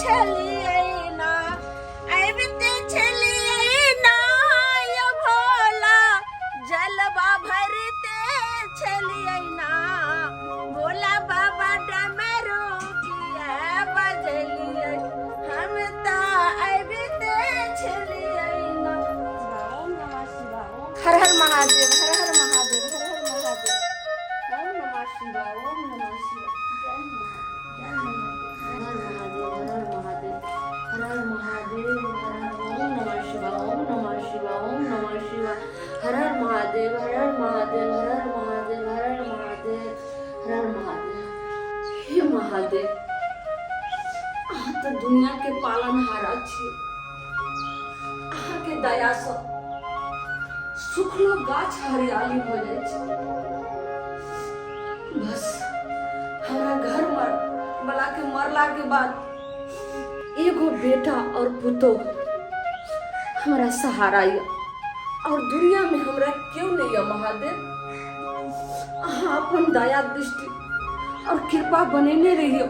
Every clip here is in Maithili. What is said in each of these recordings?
छलियै ना, आबिते छलियै ना यौ भोला, जलवा भरते छलियै ना। भोला बाबा डमरू किया बजलियै, हम तऽ आबिते छलियै ना। ओम नमः शिवाय। हर हर महादेव, हर हर महादेव, हर हर महादेव। ओम नमः शिवाय, ओम नमः शिवाय। जय महादेव, जय महादेव। हर हर महादेव, हर हर महादेव, हर हर ओम नमः शिवाय, ओम नमः शिवाय, ओम नमः शिवाय। हर हर महादेव, हर हर महादेव, हर हर महादेव, हर हर महादेव, हर हर महादेव। हे महादेव, अहाँ तऽ दुनिया के पालनहारा छी। अहाँके दयासँ सुखलो गाछ हरियाली भऽ जाइ छै। बस हमरा घर मर बला के मरला के बाद एगो बेटा और पुतोह हमरा सहारा यऽ, और दुनिया में हमरा क्यों नहीं यऽ। महादेव, अहाँ अपन दया दृष्टि और कृपा बनेने रहियो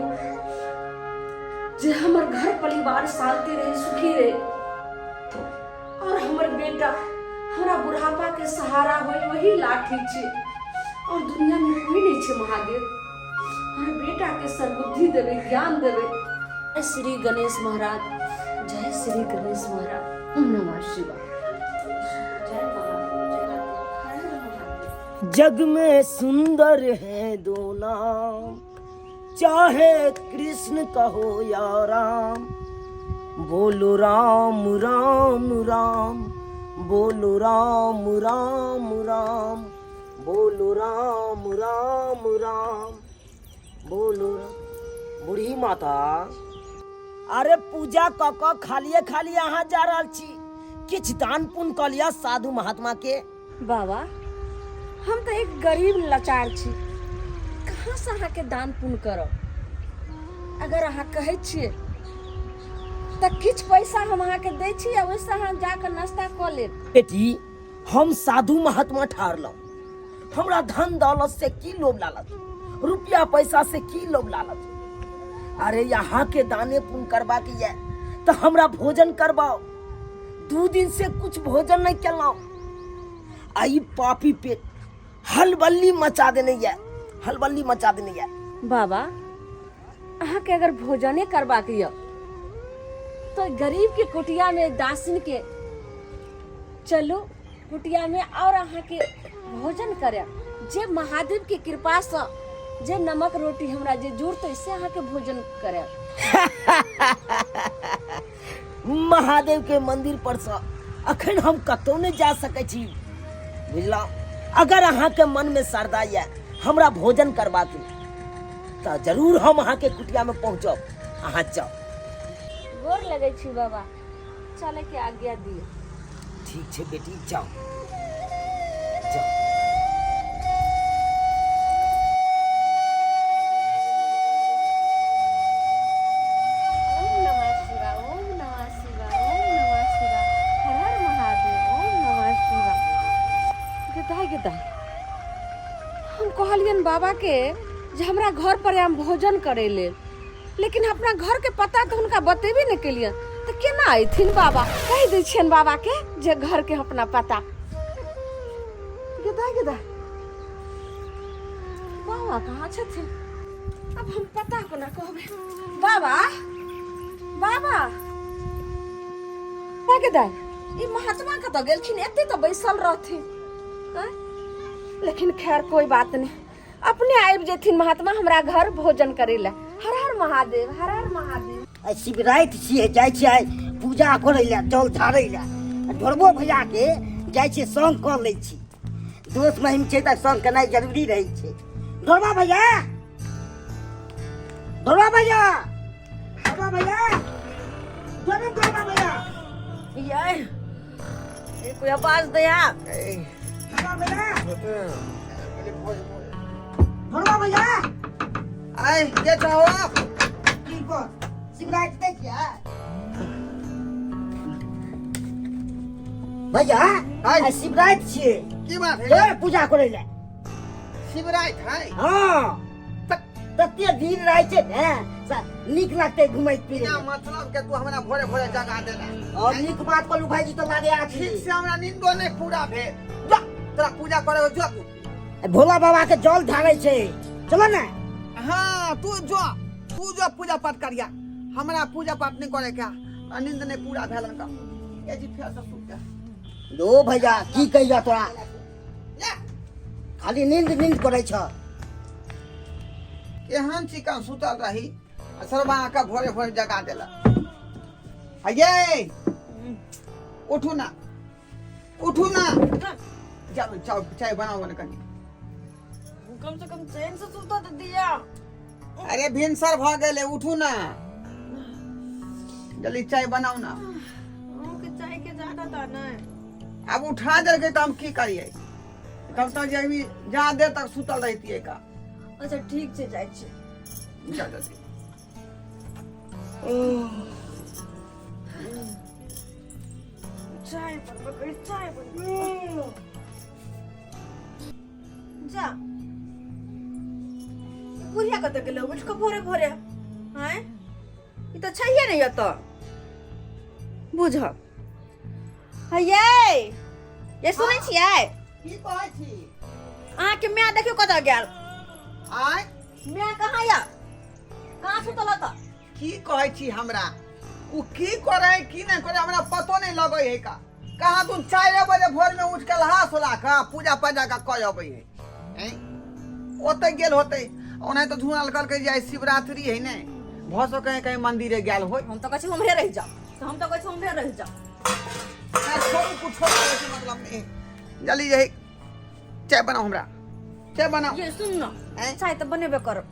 जे हमर घर परिवार शांति रहे, सुखी रहे, और हमर बेटा हमरा बुढ़ापा के सहारा होय, वही लाठी छी, और दुनिया में कोई नहीं छे। महादेव, हमर बेटा के सद्बुद्धि देवे, ज्ञान देवे। जय श्री गणेश महाराज, जय श्री गणेश महाराज। ओम नमः शिवाय। जय महादेव, जय महादेव, हर हर महादेव। जग में सुंदर है दो नाम, चाहे कृष्ण कहो या राम। बोलो राम राम राम, बोलो राम राम राम, बोलो राम राम राम, बोलो राम। बूढ़ी माता, अरे पूजा क क खालिए खाली अहाँ जा रहल छी, किछु दान पुण्य कऽ लिअ साधु महात्मा के। बाबा, हम तऽ एक गरीब लाचार छी, कहाँसँ अहाँके दान पुण्य करब? अगर अहाँ कहै छियै तऽ किछु पैसा हम अहाँके दै छी आ ओहिसँ अहाँ जाकऽ नाश्ता कऽ लेब। बेटी, हम साधु महात्मा ठहरलहुँ, हमरा धन दौलत से की लोभ लालच, रुपया पैसा से की लोभ लालच। अरे यहाँ के दाने पुण्य करबा के ये तो हमरा भोजन करवाओ, 2 दिन से कुछ भोजन नहीं केलहुँ। आ ई पापी पेट हलबल्ली मचा देने ये, हलबल्ली मचा देने ये। बाबा, अहाँके अगर भोजने करबाक यऽ तो गरीब के कुटिया में दासिन के चलू कुटिया में और अहाँके भोजन करे, जे महादेव के कृपा से जे नमक रोटी हमरा जे जुड़तै से अहाँके भोजन करे। महादेव के मंदिर पर से अखन हम कतौ नहीं जा सकै छी, बुझलहुँ? अगर अहाँके मन में श्रद्धा यऽ हमरा भोजन करबाके तऽ जरूर हम अहाँके कुटिया में पहुँचब, अहाँ जाउ। गोर लगै छी बाबा, चले के आज्ञा दिअ। ठीक छै बेटी, जाउ जाउ। ओम नमः शिवाय, ओम नमः शिवाय, ओम नमः शिवाय। हर हर महादेव, ओम नमः शिवाय। गेदाय गेदाय, हम कहलियन बाबा के जे हमरा घर पर आम भोजन करे लेल, लेकिन अपना घर के पता तो हुनका बतेबे नहीं केलियन, तो केना अयथिन बाबा? कहि दै छियन बाबा के जे घर के अपना पता। गेदाय गेदाय, बाबा कहाँ छथिन? अब हम पता कोना कहबै? बाबा, बाबा गेदाय, ई महात्मा कतऽ गेलखिन? एते तऽ बैसल रहथिन। आँय? लेकिन खैर कोई बात नहीं, अपने आबि जेथिन महात्मा हमरा घर भोजन करे लए। हर हर महादेव, हर हर महादेव। आइ शिवराति छियै, जाइ छियै आइ पूजा करै लए, जल ढारै लए। आ ढोरबो भैया के जाइ छियै संग कऽ लै छी, दोस्त महिम छै तऽ संग केनाइ जरूरी रहै छै। ढोरबा भैया, ढोरबा भैया, ढोरबा भैया, ढोरबा, ढोरबा भैया। ये ये कोई आवाज दया। ढोरबा भैया, ढोरबा भैया। आय के चाहो? की को शिवराति दै छियै भैया? आय। आइ शिवराति छियै। की बात है? चल पूजा करै लए। शिवराति है? हाँ, तते भीड़ रहै छै ने, नीक लगतै घुमैत फिरैत। बिना मतलब के तू हमरा भोरे भोरे जगा देला। और नीक बात कहलू भाईजी तो लागे आज। ठीक से हमरा नींदो नहीं पूरा भेल। जा तोरा पूजा करे जो तू। भोला बाबा के जल ढारै छै, चलो ने। हाँ तू जो, तू जो पूजा पाठ करिया, हमरा पूजा पाठ नहीं करे के, आ नींद नहीं पूरा भेल का। ए जी फेर से सुत जा। दो भैया की कहिया तोरा, जा। खाली नींद नींद करै छ। केहन चिकन सुतल रही आ सरबा के भोरे भोरे जगा देला। ये उठू ना, उठू ना, जाओ जाओ चाय बनाओ ने कनी। कम से कम चैन से सुता तो दिया। अरे भिनसर भ गेले, उठू ना, जल्दी चाय बनाओ ना। के चाय के ज्यादा था नहीं। अब उठा देलकै तऽ हम की करियै? तब तक जे अभी जा देर तक सुतल रहितियै का। अच्छा ठीक छै, जाइ छी। जा जल्दी। चाय बनबै, चाय बनबै। जा बुढ़िया कतऽ गेलै उठि कऽ भोरे भोरे? आँय, ई तऽ छैहे नहि एतऽ। बुझब हे ये सुनै छियै? की कहै छी? अहाँके माय देखियौ कतऽ गेल। आँय, माय कहाँ यऽ? कहाँ सुतल तऽ? की कहै छी हमरा ओ की करे की नहि करे हमरा पतो नहि लगै है का। कहाँ तुम 4 बजे भोर में उठ के नहा सोला के पूजा पाजा के कह अबै है। हैं, ओतै गेल होतै। ओना तऽ झुनल कहलकै जे आइ शिवरात्रि है ने, भऽ सकै है कहीं मंदिरे गेल होय। हम तऽ कहै छी उम्हरे रहि जाउ, तऽ हम तऽ कहै छी उम्हरे रहि जाउ। छोड़ू कुछो मतलब नहीं, जल्दी जाई चाय बनाओ, हमरा चाय बनाओ। ये सुन न, चाय तऽ बनेबे करब,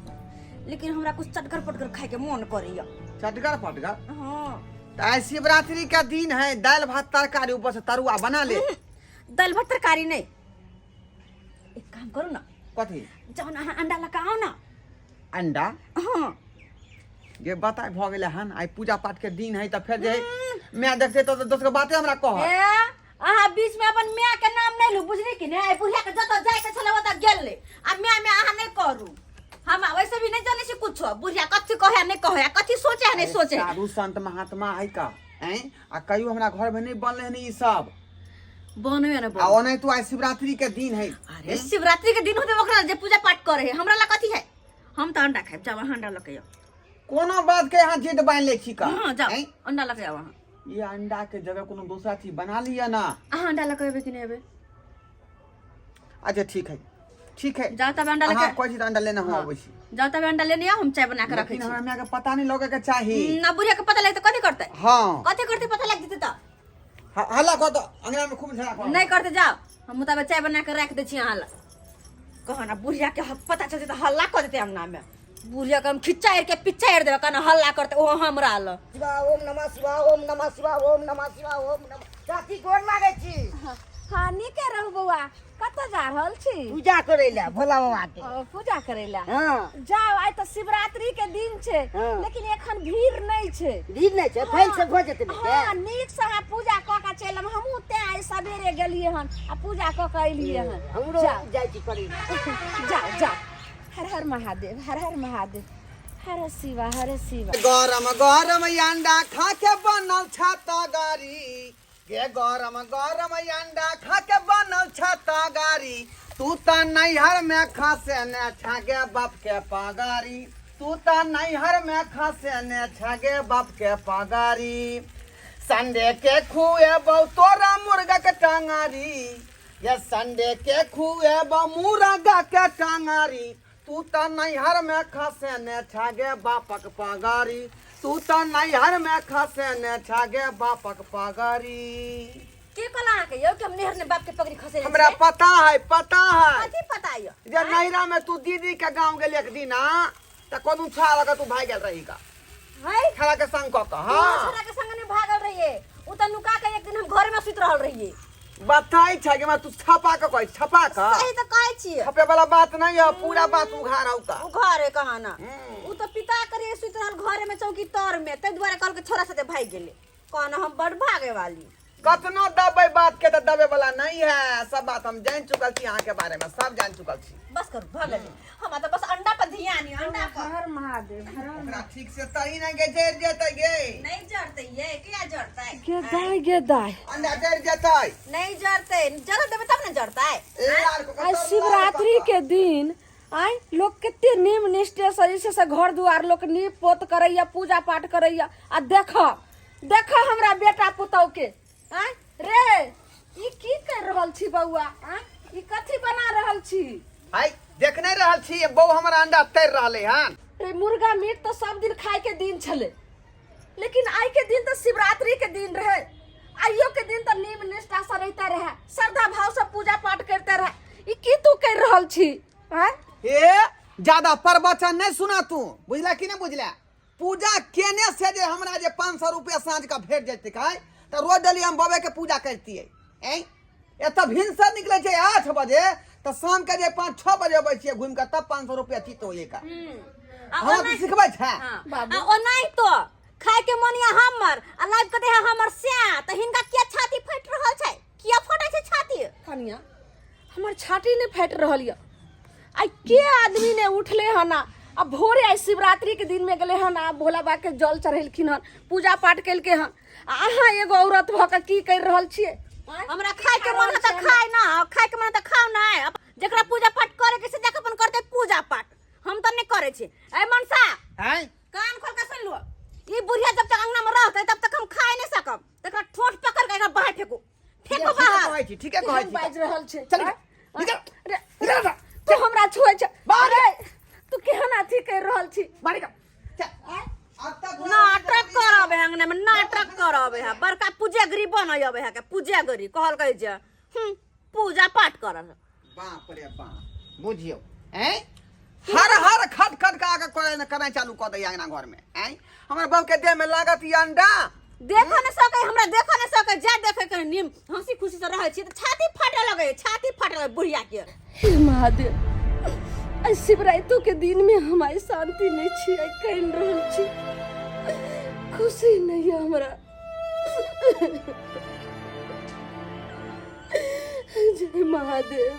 लेकिन हमरा कुछ चटगर पटगर खाय के मन करैया। चटगर पटगर? हाँ। तऽ आइ शिवरात्रि का दिन है, दालि भात तरकारी ऊपर से तरुआ बना ले। दालि भात तरकारी नहीं, एक काम करू ना। कथी? जाओ ना अहाँ अंडा लऽ कऽ आउ ना। अंडा? हाँ। ये बताय भऽ गेलै हन, आइ पूजा पाठ के दिन है, तऽ फेर जे माय देखते तऽ दोसर के बाते हमरा कहत। ए अहाँ बीच में अपन माय के नाम नहीं लू, बुझली कि नहीं? आइ बुढ़िया के जतऽ जाय के छलै ओतऽ गेल ले, आ माय में अहाँ नहीं करू। हम वैसे भी नहीं जाने छी कुछो, बुढ़िया कथी कहे नहीं कहे, कथी सोचे नहीं सोचे। साधु संत महात्मा है का हैं, आ कहियो हमरा घर में नहीं बनले हन ई सब। बनबे ना। आ ओनाहि तो आइ शिवरात्रि के दिन है। अरे शिवरात्रि के दिन होते ओकरा जे पूजा पाठ करे है, हमरा ला कथी है? हम तऽ अंडा खायब, जाओ अहाँ अंडा लऽ के आउ। कोनो बात के यहाँ जिद बांध ले छी का? हाँ जाओ हैं? अंडा लऽ के आउ अहाँ। ये अंडा के जगह कोनो दूसरा चीज बना लिया ना। अहाँ अंडा लऽ के एबै कि नहि एबै? अच्छा ठीक है, ठीक है, जाओ तब अंडा लऽ अहाँ के। कहै छी तऽ अंडा लेने हम अबै छी। जाओ तब अंडा लेने आउ, हम चाय बना के रखै लेकिन छी। हमरा माय के पता नहीं लगे के चाही ना। बुढ़िया के पता लगे तऽ कथी करतै? हाँ। कथी करतै पता लागि जेतै तऽ? हल्ला कऽ दो अंगना में, खूब झगड़ा कर नहीं करते, जाओ, हम मुताबिक चाय बना के रख दै छी अहाँ लग। कहा ना बुढ़िया के पता चलते तऽ हल्ला कऽ देतै अंगना में। बुढ़िया के हम खिच्चा के पिच्चा देबै, कहना हल्ला करते ओ हमरा लग। शिवा ओम नमः शिवाय, ओम नमः शिवाय, ओम नमः शिवाय, ओम नमः। चाची गोर लागै छी। हाँ नीके रहू बौआ, कतऽ जा रहल छी? पूजा करै लए भोला बाबा के। ओ, पूजा करै लए? हाँ। जाओ, आइ तऽ शिवरात्रि के दिन छै। हाँ। लेकिन एखन भीड़ नहि छै। भीड़ नहि छै, फैल से भऽ जेतै ने। हाँ, नीक से अहाँ पूजा कऽ के चलि आयब। हमहूँ तें आइ सवेरे गेलियै हन आ पूजा कऽ के एलियै हन। हमरो जाओ। जाइ छी करै लए। जाओ जाओ। हर हर महादेव, हर हर महादेव, हर शिवा, हर शिवा। गरम गरम अंडा खा के बनल छाता गाड़ी गे, गरम गरम अंडा खा के बनल छाता गाड़ी, तू त नैहर में खसे ने छागे बाप के पगारी, तू त नैहर में खसे ने छागे बाप के पगारी। संडे के खुएबौ तोरा मुर्गा के टांगारी ये, संडे के खुएबौ मुर्गा के टांगारी, तू त नैहर में खसे ने छागे बापक पगारी, तू त नैहर में खसे ने छागे बापक पगारी। के कहला अहाँके यौ कि हम नैहर ने बाप के पगड़ी खसे? हमरा पता है, पता है। कथी पता यौ? जे नैहरा में तू दीदी के गांव गेल एक दिन त कोनो छा लगा तू भाग गेल रही का है छड़ा के संग क के। हाँ हां, छोरा के संग नहीं भागल रहिए, उ त नुका के एक दिन हम घर में सुत रहल रहिए। बताई छै कि मैं तू छपा के कहै, छपा के सही त कहै छियै। छपे वाला बात नहीं है, पूरा बात उघार हौ का। उ घर है कहाँ ना, उ त पिता करे सुत रहल घरे में चौकी तर में, ताहि दुआरे कहलकै छोरा साथे भागि गेलै। कहना हम बड़ भागे वाली। कतनो दबे बात के तऽ दबे वाला नहीं है सब बात हम जान चुकल छी अहाँ के बारे में सब जान चुकल छी बस करू भऽ गेलै हमरा तऽ बस अंडा पर ध्यान यऽ अंडा पर हर महादेव हर ओकरा ठीक से तही नहीं गे जरि जेतै गे नहि जरतै ये किया जरतै गे दाय गे दाय अंडा जरि जेतै नहि जरतै जरऽ देबै तब ने जरतै लाल को आइ शिवरात्रि के दिन आइ लोग कते नियम निष्ठे से जे छै से घर दुआर लोक नीप पोत करैया पूजा पाठ करैया आ देख देख हमरा बेटा पुतहु के आँय रे ई की कर रहल छी बौआ आँय ई कथी बना रहल छी आइ देख नहीं रहल छी बौ हमर अंडा तैर रहलै हन रे मुर्गा मीट तो सब दिन खाए के दिन छले लेकिन आइ के दिन तो शिवरात्रि के दिन रहे आइयो के दिन तो नियम निष्ठा से रहते रहे श्रद्धा भाव से पूजा पाठ करते रहे ई की तू कर रहल छी आँय ए ज्यादा प्रवचन नहीं सुना तू बुझला कि नहीं बुझला पूजा केने से जे हमरा जे 500 रुपया साँझ का भेट जैते काय तऽ रोज डेली हम बबे के पूजा करतियै ऐं एतऽ भिनसर निकलै छै 8 बजे तऽ शाम के जे 5 6 बजे अबै छियै घुमि कऽ तब 500 रुपया चित होइए का आ हमरा ओना तू सिखबै छै हाँ। आ ओनाहितो खाय के मन या हमर आ लाइव के देह हमर स्या तऽ हिनका किया छाती फाटि रहल छै किया फटै छै छाती कनिया हमर छाती नहि फाटि रहल यऽ आइ के आदमी ने उठले हन आ भोरे आइ शिवरात्रि के दिन में गेले हन आ भोला बाबा के जल चढ़ेलखिन हन पूजा पाठ केलके हन आ अहाँ एगो औरत भऽ के की करि रहल छियै आँय? हमरा खाय के मन है तऽ खाय ना खाय के मन है तऽ खाओ ना जकरा पूजा पाठ करे के से जाके अपन करते पूजा पाठ हम तऽ नहि करै छी ए मनसा हैं कान खोल के सुन लो ई बुढ़िया जब तक अंगना में रहतै तब तक हम खाय नहीं सकब तकरा ठोंठ पकड़ के एकरा बाहर फेंकू फेंकू बाहर कहै छी ठीके कहै केहन छी बाजि रहल छै चल आँय? निकल रे, निकल निकल तू हमरा छुए छै बाहर रे, तू केहन अथी करि रहल छी बाहर निकल चल अब तक नाटक करब है अंगना में नाटक करब है बड़का पूजेगरी बनय अबै है के पूजेगरी कहलकै जे पूजा पाठ करल बाप रे बाप बुझियौ हैं हर हर खट खट का के करे न करना चालू कऽ दैया अंगना घर में हैं हमर बहू के देह में लागत ई अंडा देखो न सकै हमरा देखो न सकै जा देखे के नीम हंसी खुशी से रहै छी तऽ छाती फाटे लगै छाती फाटे लगै बुढ़िया के हे महादेव आइ शिवरात्रि के दिन में हम आइ शांति नहीं छी आइ कानि रहल छी खुशी नहीं है हमरा जय महादेव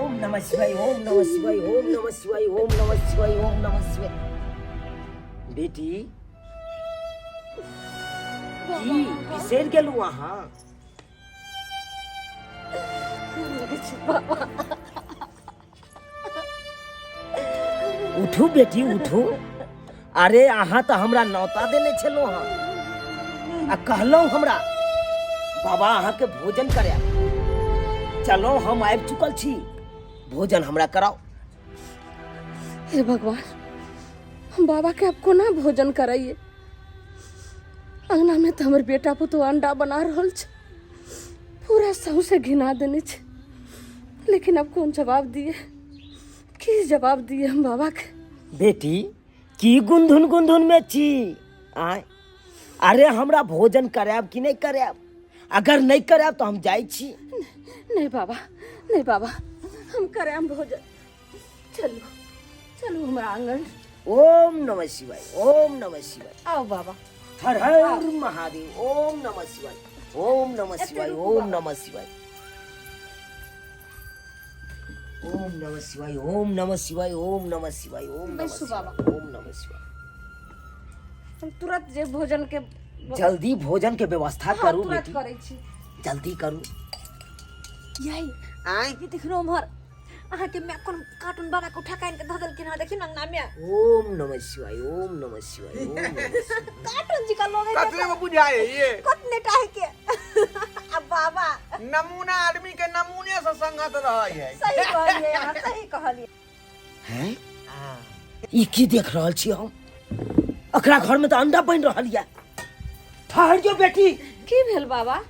ओम नमः शिवाय ओम नमः शिवाय ओम नमः शिवाय ओम नमः शिवाय ओम नमः शिवाय बेटी की बिसरि गेलहुँ अहाँ उठू बेटी उठू अरे अहाँ तऽ हमरा नौता देने छलहुँ हँ आ कहलहुँ हमरा बाबा अहाँके भोजन करायब चलो हम आबि चुकल छी भोजन हमरा कराउ हे भगवान हम बाबा के अब कोना भोजन कराइए अंगना में तो हमर बेटा पुतोह अंडा बना रहल छै पूरा सौंसे घिना देने छै लेकिन अब कौन जवाब दिए की जवाब दिए हम बाबा के बेटी की गुंधुन गुंधुन में छी आय अरे हमरा भोजन करायब कि नहीं करायब अगर नहीं करायब तो हम जाइ छी नहीं बाबा नहीं बाबा हम करायब भोजन चलू चलू हमरा आंगन ओम नमः शिवाय ओम नमः शिवाय आओ बाबा हर हर महादेव ओम नमः शिवाय ओम नमः शिवाय ओम नमः शिवाय ओम नमः शिवाय ओम नमः शिवाय ओम नमः शिवाय ओम नमः बैसू शिवाय बाबा। ओम नमः शिवाय हम तुरंत जे भोजन के जल्दी भोजन के व्यवस्था हाँ, करू तुरंत बेटी करै छी जल्दी करू यही आँय ये देखियो उम्हर अहाँके माय कोन कार्टून बाबा के उठा के आनि के धऽ देलखिन हँ देखियौ ने अंगना में ओम नमः शिवाय ओम नमः शिवाय ओम नमः शिवाय कार्टून जी का लोग है कतरे में बुझाए ये कतने टाहे के आ बाबा नमूना आदमी के नमूने से संगत रहै है सही कहलिए अहाँ सही कहलिए हैं ई की देख रहल छी हम एकरा घर में तऽ अंडा बनि रहल यऽ ठहर जो बेटी की भेल बाबा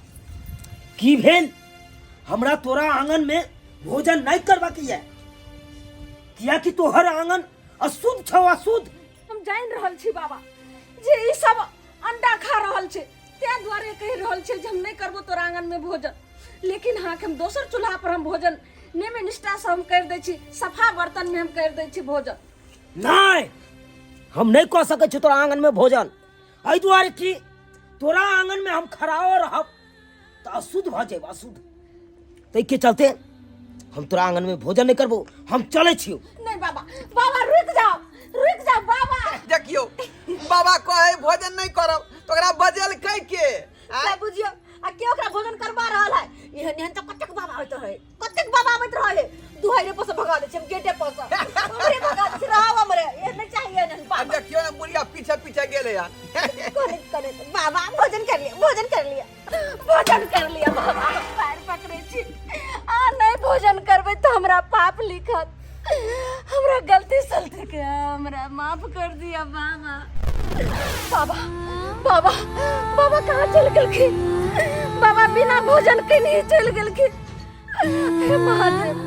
की भेल हमरा तोरा आंगन में भोजन नहीं करवा के यऽ कियाकि तोहर आंगन अशुद्ध छौ अशुद्ध हम जानि रहल छी बाबा जे ई सब अंडा खा रहल छै ताहि दुआरे कहि रहल छै जे हम नहि करबो तोरा आंगन में भोजन लेकिन हाँ हम दोसर चूल्हा पर हम भोजन नेमे निष्ठा से हम करि दै छी सफा बर्तन में हम करि दै छी भोजन नहीं हम नहीं कऽ सकै छी तोरा आंगन में भोजन एहि दुआरे कि तोरा आंगन में हम खड़ाओ रहब तऽ अशुद्ध भऽ जेब, अशुद्ध। ताहिके चलते हम तोरा आंगन में भोजन नहीं करबो, हम चले छियो। नहीं बाबा, बाबा रुक जाओ, रुक जाओ बाबा। देखियो बाबा कहे भोजन नहीं करब तो ओकरा बजेल कै के? आय? बुझियो आ के ओकरा भोजन करवा रहल है। एहन एहन तऽ कतेक बाबा होइत रहे, कतेक बाबा आबैत रहे, दुहाइरे पर से भगा दै छै, हम गेटे पर से हमरे भगा दै छै, रहब हमरे एहन नहीं चाहिए एहन आ बाबा। देखियो ने बुढ़िया पीछे पीछे गेले यार। करैत करैत बाबा भोजन कर लिया, भोजन कर लिया, भोजन कर लिया बाबा, पैर पकड़े छी। आ नहीं भोजन करबै तऽ हमरा पाप लिखत, हमरा गलती सलती के हमरा माफ कर दिया बाबा। बाबा बाबा बाबा कहाँ चल गेलखिन? बाबा बिना भोजन के नहीं चल गेलखिन। हे महादेव,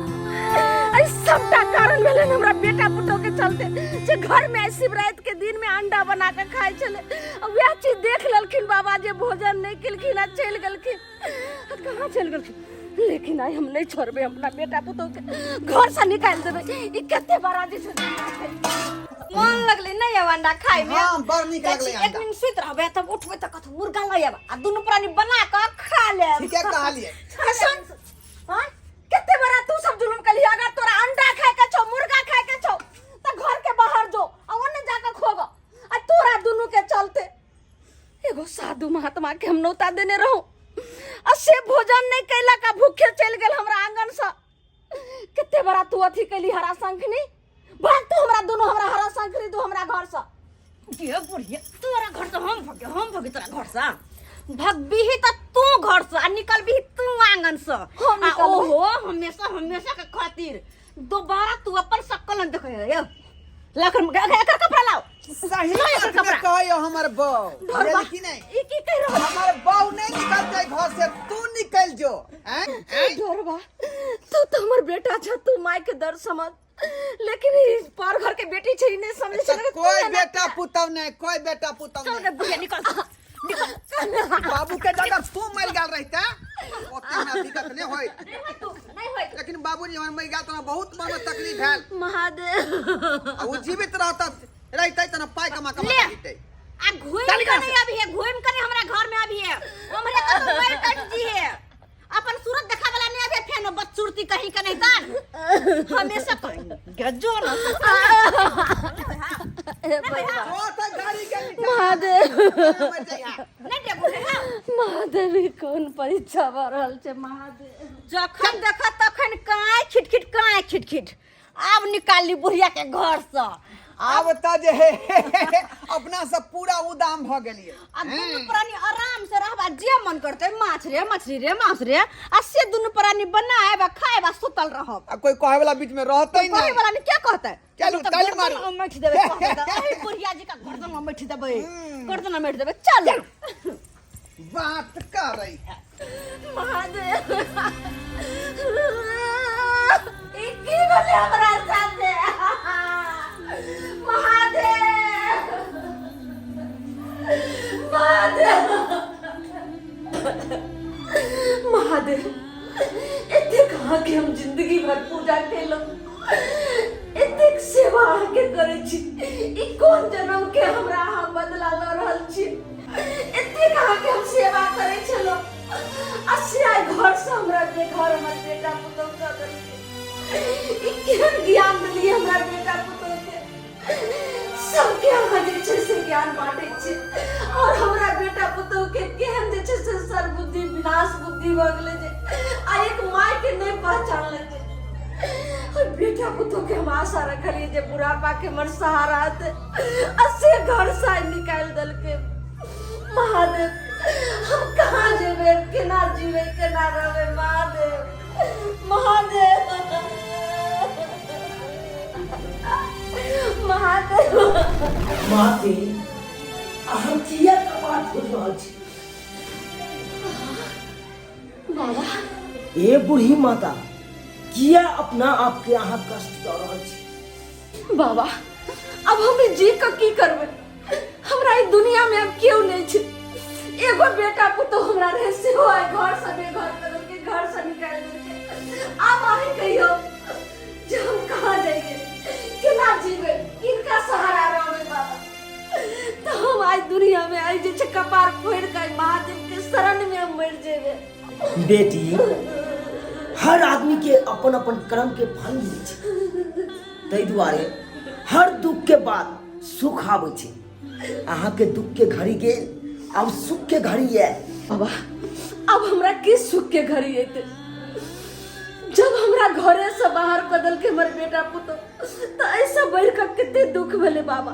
एहि सबटा कारण भेलै हमरा बेटा पुतोह के चलते जे घर में आइ शिवराति के दिन में अंडा बना के खाइ छलै, आ वएह चीज देख लेलखिन बाबा जे भोजन नहि केलखिन आ चलि गेलखिन। आ कहाँ चलि गेलखिन? लेकिन आइ हम नहि छोड़बै, अपना बेटा पुतोह के घर से निकालि देबै। ई कते बड़ा जे छै। मन लगलै नहि आब अंडा खाय में? हाँ, बड़ नीक जाइ छी, लगलै एक अंडा। दिन सुति रहबै तब उठबै तऽ कथु मुर्गा लऽ आयब आ दुनू प्राणी बना कऽ खा लेब। ठीके कहलियै। सुन, हाँ? कते बड़ा तू सब जुलुम कली। अगर तोरा अंडा खाय के छौ, मुर्गा खाय के छौ त घर के बाहर जो आ ओने जाके खोग। आ तोरा दुनू के चलते एगो साधु महात्मा के हम नौता देने रहूं आ से भोजन नहीं कैलक आ भूखे चलि गेल हमरा आंगन से। कते बड़ा तू अथी कैली हरा शंखनी, भाग तू हमरा दुनू, हमरा हरा शंखनी तू हमरा घर से। गे बुढ़िया, तोरा घर से हम भगे, हम भगे तोरा घर से? भगबीही त तू घर से आ निकलबीही तू आंगन से। हम आ निकलबै। ओहो हमेशा हमेशा के खातिर दोबारा तू अपन शक्ल न देखे। यो लखन एकर कपड़ा लाओ। सही लाओ एकर बात ने कपड़ा। कहै हमर बहू, ढोरबा, बुझली कि नहीं? ई की कहि रहल? हमर बहू नहीं निकलते घर से, तू निकल जो। हैं? हैं? ढोरबा, तू तो हमर बेटा छ, तू माय के दर्द समझ, लेकिन ई पर घर के बेटी छै, ई नहीं समझै छै। अच्छा, कोई बेटा पुतौ नहीं, कोई बेटा पुतौ चल नहीं। गे बुढ़िया, निकल निकल। बाबू के जगह तू मर गेल रहता ओते हमरा दिक्कत नहीं होइत। नहीं होइत तू, नहीं होइत। लेकिन बाबूजी हमर मर गेल तऽ बहुत मन में तकलीफ भेल। महादेव। आ ओ जीवित रहता रहते तऽ पाइ कमा कमा ले। के जीतै। आ घूम चल के यहाँ नहीं से। अभी है, घूम के नहीं हमरा घर में अभी है, हमरे कतौ मर कट जी है, अपन सूरत देखा वाला नहीं अभी फेनो बदसूरती कहीं के नहीं तान हमेशा कहीं गजो ना। जो तऽ गाड़ी के नीचा महादेव। मर जइहा। नहीं देखो रे, हाँ। महादेव, ई कोन परीक्षा भऽ रहल छै महादेव? जखन देख तखन काय खिटखिट काय खिटखिट। आब निकाली बुढ़िया के घर से। आब तऽ जे हे अपना सब पूरा उदाम भऽ गेलियै। आ दुनू प्राणी आराम से रहबा, जे मन करते माछ रे मछली रे मांस रे आ से दुनू प्राणी बनाएब आ खाएब आ सुतल रहब। आ कोई कहे वाला बीच में रहते कहे नहीं। वाला ने क्या कहते? चलू, तो ताली गर्दन मारू। में बैठ देबै कहते तऽ, एहि बुढ़िया जी का गर्दन में बैठ देबै, गर्दन में बैठ देबै। चल। बात कर रही है। महादेव, ई की भेलै हमरा साथे? महादेव, महादेव, महादेव, एतेक अहाँके हम जिंदगी भर पूजा केलहुँ, एतेक सेवा अहाँके करै छी, ई कोन जन्म के हमरा अहाँ बदला लऽ रहल छी? एतेक अहाँके हम सेवा करै छलहुँ आ से आइ घरसँ हमरा बेघर हमर बेटा पुतहु कऽ देलकै। ई केहन ज्ञान देलियै हमरा बेटा पुतहुके? सबके अहाँ जे छै से ज्ञान बाँटै छी और हमरा बेटा पुतहुके केहन जे छै से सर्वबुद्धि विनाश बुद्धि भऽ गेलै जे आ एक मायके नहि पहचानलकै। और बेटा पुतहुके हम आशा रखलियै जे बुढ़ापाके हमर सहारा हेतै आ से घर से आइ निकालि देलकै। महादेव, हम कहाँ जेबै, केना जीबै, केना रहबै? महादेव, महादेव, महादेव। माते, अहाँ किया कपार फोड़ि रहल छी? बाबा। ए बूढ़ी माता, किया अपना आप के अहाँ कष्ट दऽ रहल छी? बाबा, अब हम जी के की करबै? हमरा ई दुनिया में अब केओ नहीं छै। एगो बेटा पुतोह हमरा रहे, सेहो आइ घर से बेघर कर देलकै, घर से निकालि देलकै। आब अहीं कहियौ जे हम कहाँ जाइए, केना जीबै, किनका सहारा रहबै बाबा? तऽ हम आइ दुनिया में आइ जे छै कपार फोड़ि कऽ आइ महादेव के शरण मे हम मरि जेबै। बेटी, हर आदमी के अपन अपन कर्म के फल मिलै छै, ताहि दुआरे हर दुख के बाद सुख आबै छै। अहाँके दुख के घड़ी गेल, आब सुख के घड़ी आयल। बाबा, अब हमरा की सुख के घड़ी एतै? जब हमरा घरे से बाहर कऽ देलकै हमर बेटा पुतोह, तऽ एहिसँ बढ़ि कऽ कते दुख भेलै बाबा।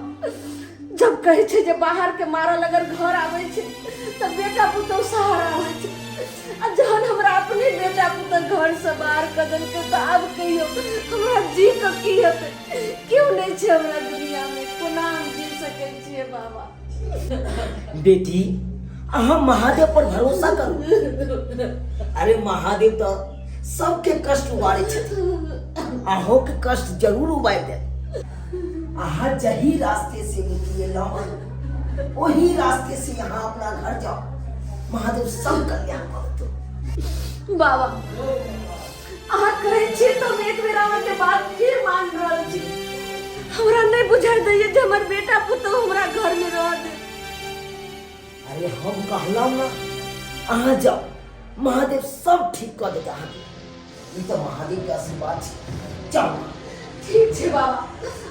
जब कहै छै जे बाहर के मारल अगर घर आबै छै तऽ बेटा पुतोह सहारा होइ छै, आ जहन हमरा अपने बेटा पुतोह घर से बाहर कऽ देलकै तऽ आब कहियो हमरा जी कऽ की हेतै? केओ नहि छै हमरा दुनिया मे, कोना हम जी सकै छियै बाबा? बेटी, अहाँ महादेव पर भरोसा करू। अरे महादेव तऽ सबके कष्ट उबारै छथिन, अहों के कष्ट जरूर उबारि देत। अहाँ जही रास्ते से निकललहुँ हन, ओही रास्ते से अहाँ अपना घर जाओ, महादेव सब कल्याण करत। बाबा, अहाँ कहै छी तऽ हम एक बेर अहाँके बात फिर मान रहल छी। हमरा नहि बुझाइ दैए जे हमर बेटा पुतोह हमरा घरमे रह दे। अरे हम कहलहुँ ना, अहाँ जाओ, महादेव सब ठीक कऽ देत अहाँके। ई तऽ महादेव के आशीर्वाद छै, जाओ। ठीक छै बाबा,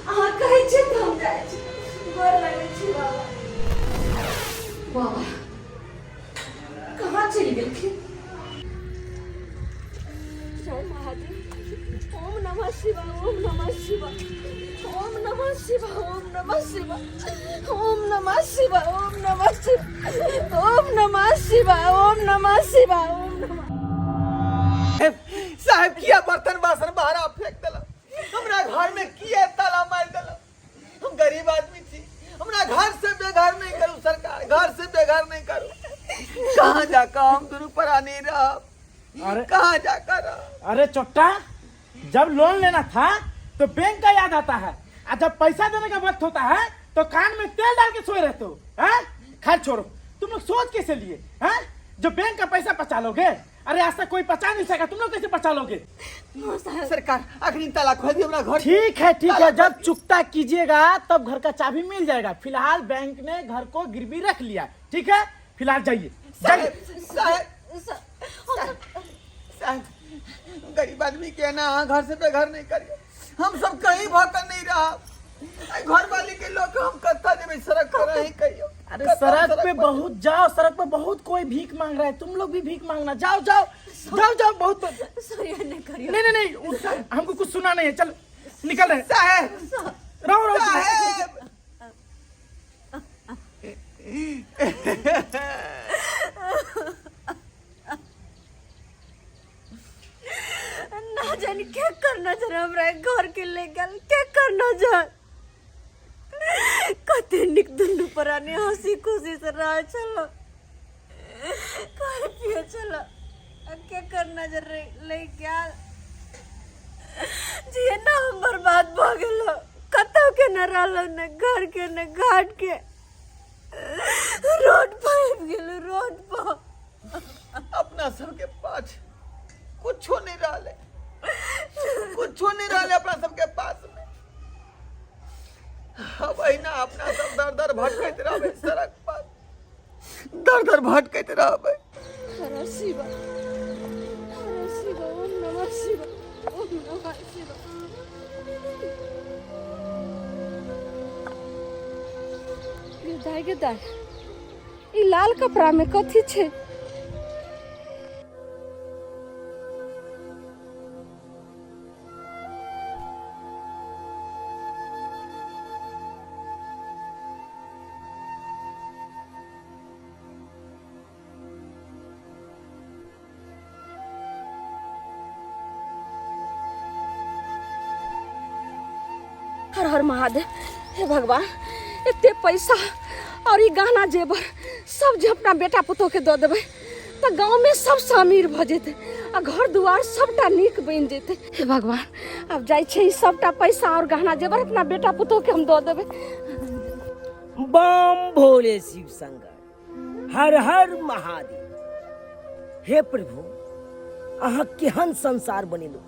अहाँ कहै छी तऽ हम जाइ छी। गोर लगै छी बाबा। बाबा कहाँ चलि गेलखिन? जय महादेव, ओम नमः शिवाय, ओम नमः शिवाय, ओम नमः शिवाय, ओम नमः शिवाय, ओम नमः शिवाय, ओम नमः शिवाय, ओम नमः शिवाय, ओम नमः शिवाय, ओम नमः। साहब, किया बर्तन बासन बाहर फेंक देलक? हमरा घर में किया ताला मार देलक? हम गरीब आदमी छी, हमरा घर से बेघर नहीं करू सरकार, घर से बेघर नहीं करू। कहाँ जाकर हम दुनू प्राणी रहब? अरे कहाँ जाकर रहब? अरे चोट्टा, जब लोन लेना था तो बैंक का याद आता है, और जब पैसा देने का वक्त होता है तो कान में तेल डाल के सोए रहते हो, हैं? खैर छोड़ो, तुम लोग सोच कैसे लिए हैं जो बैंक का पैसा बचा लोगे? अरे आज तक कोई बचा नहीं सका, तुम लोग कैसे बचा लोगे? सरकार अखनी ताला खोल दियो हमरा घर। ठीक है ठीक है, जब चुकता कीजिएगा तब घर का चाबी मिल जाएगा। फिलहाल बैंक ने घर को गिरवी रख लिया, ठीक है, फिलहाल जाइए जाइए। साहब, साहब, साहब, गरीब आदमी के ना अहाँ घर से बेघर नहीं करियो, हम सब कहीं भटक नहीं रहा। घर वाली के लोग हम कत्ता जेबै सड़क पर रही कहियो। अरे कत्ता सड़क पे पर बहुत जाओ, सड़क पे बहुत कोई भीख मांग रहा है, तुम लोग भी भीख मांगना, जाओ जाओ जाओ जाओ। बहुत सॉरी, नहीं करियो। नहीं नहीं नहीं, हमको कुछ सुना नहीं है, चल निकल रहे हैं। साहेब, रहो रहो। साहेब, ना जानी के कर नजर हमरा घर के ले गेल, के कर नजर। कते निक दुनू प्राणी हंसी खुशी से रह छलो, खाए पिए छलो, आ के कर नजर ले गेल जे ना हम बर्बाद भ गेलो, कतौ के न रहलो, न घर के न घाट के, रोड पर आबि गेलो, रोड पर। अपना सबके पास कुछो नहीं रहले, कुछो नहीं रहले अपना सबके पास में। अब अहिना अपना सब दर दर भटकैत रहबै सड़क पर, दर दर भटकैत रहबै। हर शिवा, हर शिवा, ओम नमः शिवाय, ओम नमः शिवाय। गे दाय, गे दाय, ई लाल कपड़ा में कथी छै? हर हर महादेव, हे भगवान, एते पैसा और ई गहना जेवर सब जे अपना बेटा पुतोह के दऽ देबै तऽ गाँव में सबसँ अमीर भऽ जेतै आ घर दुआर सबटा नीक बनि जेतै। हे भगवान, आब जाइ छै ई सबटा पैसा और गहना जेवर अपना बेटा पुतोह के हम दऽ देबै। बम भोले शिव शंकर, हर हर महादेव। हे प्रभु, अहाँ केहन संसार बनेलहुँ,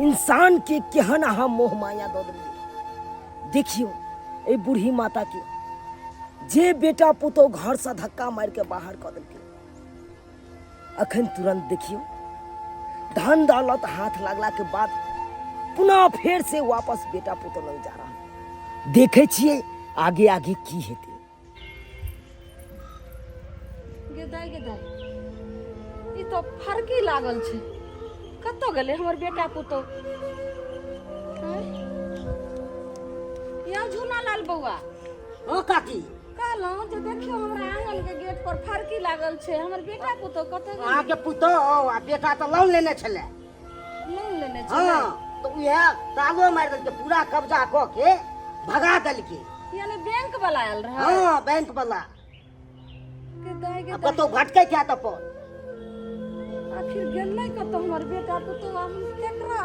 इंसान के केहन अहाँ मोह माया दऽ देलियै। देखियौ एहि बूढ़ी माता के जे बेटा पुतोह घरसँ धक्का मारि के बाहर कऽ देलकै, अखन तुरंत देखियौ धन दौलत हाथ लगला के बाद पुनः फेर से वापस बेटा पुतोह लग जा रहा। देखे छियै आगे आगे की हेतै। गेदाइ गेदाइ, ई तऽ फरकी लागल छै। कतऽ गेलै हमर बेटा पुतोह? आँय? यौ झूना लाल बौआ। हँ काकी। कहलहुँ जे देखियौ हमरा आंगन के गेट पर फरकी लागल छै, हमर बेटा पुतोह कतऽ गेलै? अहाँके पुतोह आ बेटा तऽ लोन लेने छलै। लोन लेने छलै? हँ, तऽ उएह तालो मारि देलकै, पूरा कब्जा कऽ के भगा देलकै। यानी बैंक वाला आयल रहै? हँ, बैंक वाला। के दाइ के आ कतहु भटकै किया तऽ पर आखिर गेलै कतऽ हमर बेटा पुतोह? हम केकरा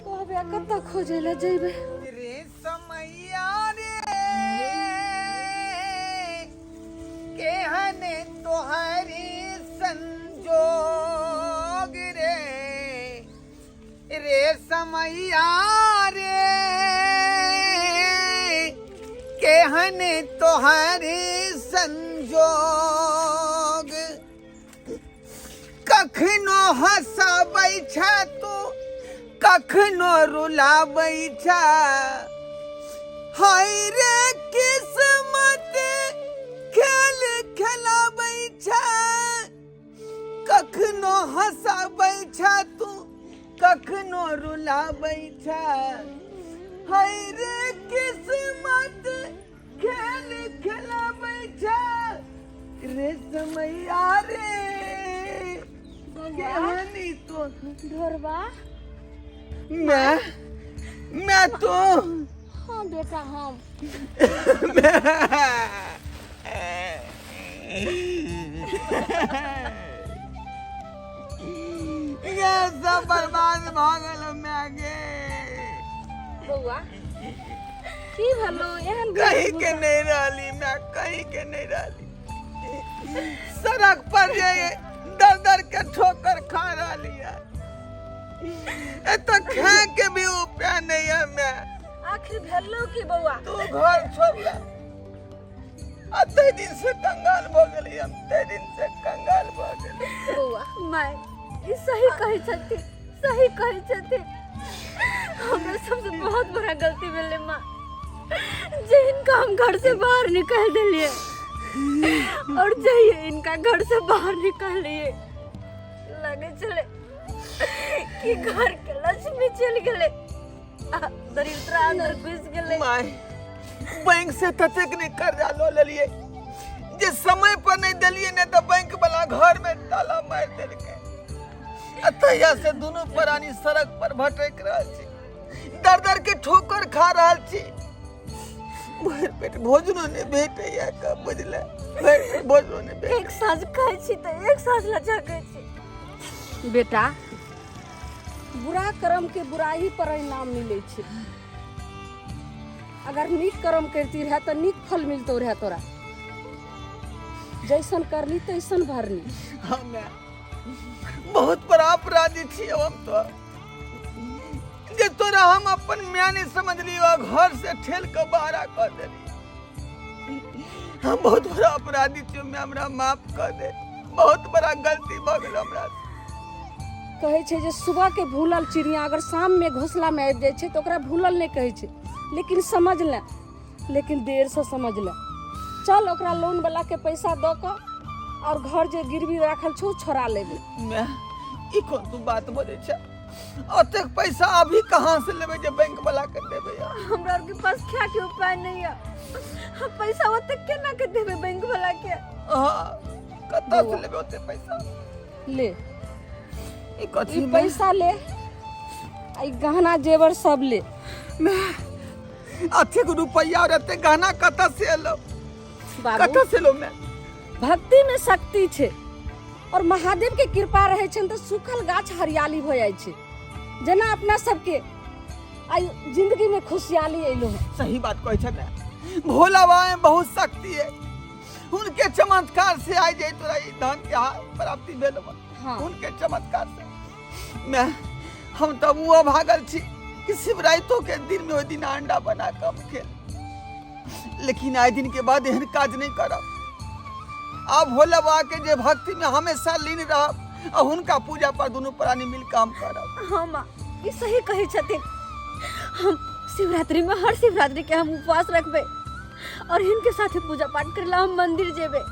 कहबै आ कतऽ खोजै लए जइबै? रे समैया रे, केहन तोहरी संजोग रे, रे समैया रे, केहन तोहरी संजोग। कखनो हँसाबै छ तू, कखनो रुलाबै छ, हाय रे किस्मत खेल खेलाबै छ। कखनो हँसाबै छ तू, कखनो रुलाबै छ, हाय रे किस्मत खेल खेलाबै छ। रे समैया रे, केहनी तो ढोरबा। मैं तो हाँ बेटा, हम ये सब बर्बाद भऽ गेल मैं गे। बौआ, की भेलो एहन? कहीं के नहीं रहली मैं, कहीं के नहीं रहली। सड़क पर जे दर दर के ठोकर खा रहली है, एतऽ खाए के भी उपाय नहीं है मैं। आखिर भेलो की बौआ? तू घर छोड़ला आ तै दिन से कंगाल भऽ गेली हम, तै दिन से कंगाल भऽ गेली। बौआ माय, ई सही कहै छथिन, सही कहै छथिन। हमरा सबसे बहुत बड़ा गलती भेलै माँ, जे इनका हम घर से बाहर निकाल देलिए और जहिए इनका घर से बाहर निकालिए, लगे छलै कि घर के लक्ष्मी चलि गेलै आ दरिद्रा अंदर घुसि गेलै। माय, बैंक से ततेक नहि कर्जा लऽ लेलिए जे समय पर नहीं देलिए ने तऽ बैंक वाला घर में ताला मारि देलकै। आ तहिया से दुनू प्राणी सड़क पर भटक रहल छी, दर दर के ठोकर खा रहल छी। भरि पेट भोजनो नहि भेटैया कब बुझले, भरि पेट भोजनो नहि भेटैया। एक साँझ खाइ छी तऽ एक साँझ लचकै छी। बेटा, बुरा कर्म के बुराई परिणाम मिलै छै। अगर नीक कर्म करती रहे तऽ नीक फल मिलतो रहे तोरा। जैसन करनी तैसन भरनी। हमे बहुत बड़ा अपराधी छियै हम तो, जे तोरा हम अपन माय नहीं समझली और घर से ठेल के बाहर कर देली। हम बहुत बड़ा अपराधी छियै माय, हमरा माफ कर दे। बहुत बड़ा गलती भऽ गेल हमरा से। कहै छै जे सुबह के भूलल चिड़िया अगर शाम में घोंसला में आबि जाइ छै तऽ ओकरा भूलल नहि कहै छै, लेकिन समझ ले, लेकिन देर से समझ ले। चल, ओकरा लोन वाला के पैसा दऽ कऽ और घर जे गिरवी राखल छौ छोड़ा लेबै। माय, ई कोन तू बात बजै छै? ओतेक पैसा अभी कहाँ से लेबै जे बैंक वाला के देबै यार? हमरा आर के पास खाय के उपाय नहीं है, हम पैसा ओतेक केना के देबै बैंक वाला के? हाँ, कतऽ से लेबै ओते पैसा? ले। ई कथी? ई पैसा ले आ ई गहना जेवर सब ले। अतेक रुपैया और एते गहना कतऽ से एलो? बाबू, कतऽ से एलो मैं? भक्ति में शक्ति छै और महादेव के कृपा रहै छनि तऽ सूखल गाछ हरियाली भऽ जाइ छै। जेना अपना सबके आइ जिंदगी में खुशहाली एलो है। सही बात कहै छै ने, भोला बाबा में बहुत शक्ति है, उनके चमत्कार से आइ जे तोरा ई धन के प्राप्ति भेल बा। हाँ। उनके चमत्कार से मैं हम तब वो भागल छी कि शिवराइतो के दिन में ओहि दिन अंडा बना कऽ हम खेल। लेकिन आइ दिन के बाद एहन काज नहीं करब। आब भोला बाबा के जे भक्ति में हमेशा लीन रहब आ हुनका पूजा पर दुनू प्राणी मिल काम करब। हाँ माँ, ई सही कहै छथिन। हम शिवरात्रि में हर शिवरात्रि के हम उपवास रखबै और हिनके साथे पूजा पाठ करेला हम मंदिर जेबै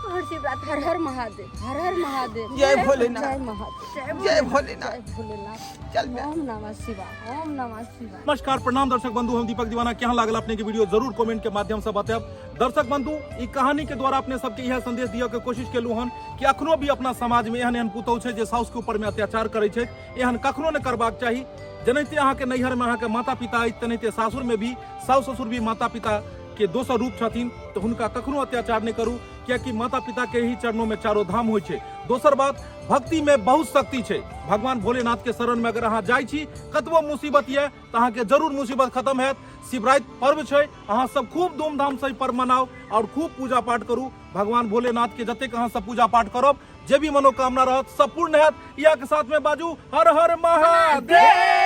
हर शिवरात्रि। हर हर महादेव, हर हर महादेव, जय भोलेनाथ, जय महादेव, जय भोलेनाथ, जय भोलेनाथ। चल बे। ओम नमः शिवाय, ओम नमः शिवाय। नमस्कार, प्रणाम दर्शक बंधु, हम दीपक दीवाना। केहन लागल अपने के वीडियो जरूर कमेंट के माध्यम से बतायब। दर्शक बंधु, ई कहानी के द्वारा अपने सबके यह संदेश दिया के कोशिश केलू हन कि अखनो भी अपना समाज में एहन एहन पुतहु छै जे साउस के ऊपर में अत्याचार करै छै, एहन कखनो नहि करबाक चाही। जेनाहिते अहाँके नैहर में अहाँके माता पिता अछि, तेनाहिते सासुर में भी साउस ससुर भी माता पिता के दोसर रूप छथिन, तऽ हुनका कखनो अत्याचार नहि करू, कियाकि माता पिता के ही चरणों में चारो धाम होइ छै। दोसर बात, भक्ति में बहुत शक्ति छै। भगवान भोलेनाथ के शरण में अगर अहाँ जाइ छी, कतबो मुसीबत यऽ तऽ अहाँके जरूर मुसीबत खत्म हैत। शिवराति पर्व छै, अहाँ सब खूब धूमधाम से ई पर्व मनाउ और खूब पूजा पाठ करू। भगवान भोलेनाथ के जतेक अहाँ सब पूजा पाठ करब, जे भी मनोकामना रहत सब पूर्ण हैत। इएह के साथ में बाजू हर हर महादेव।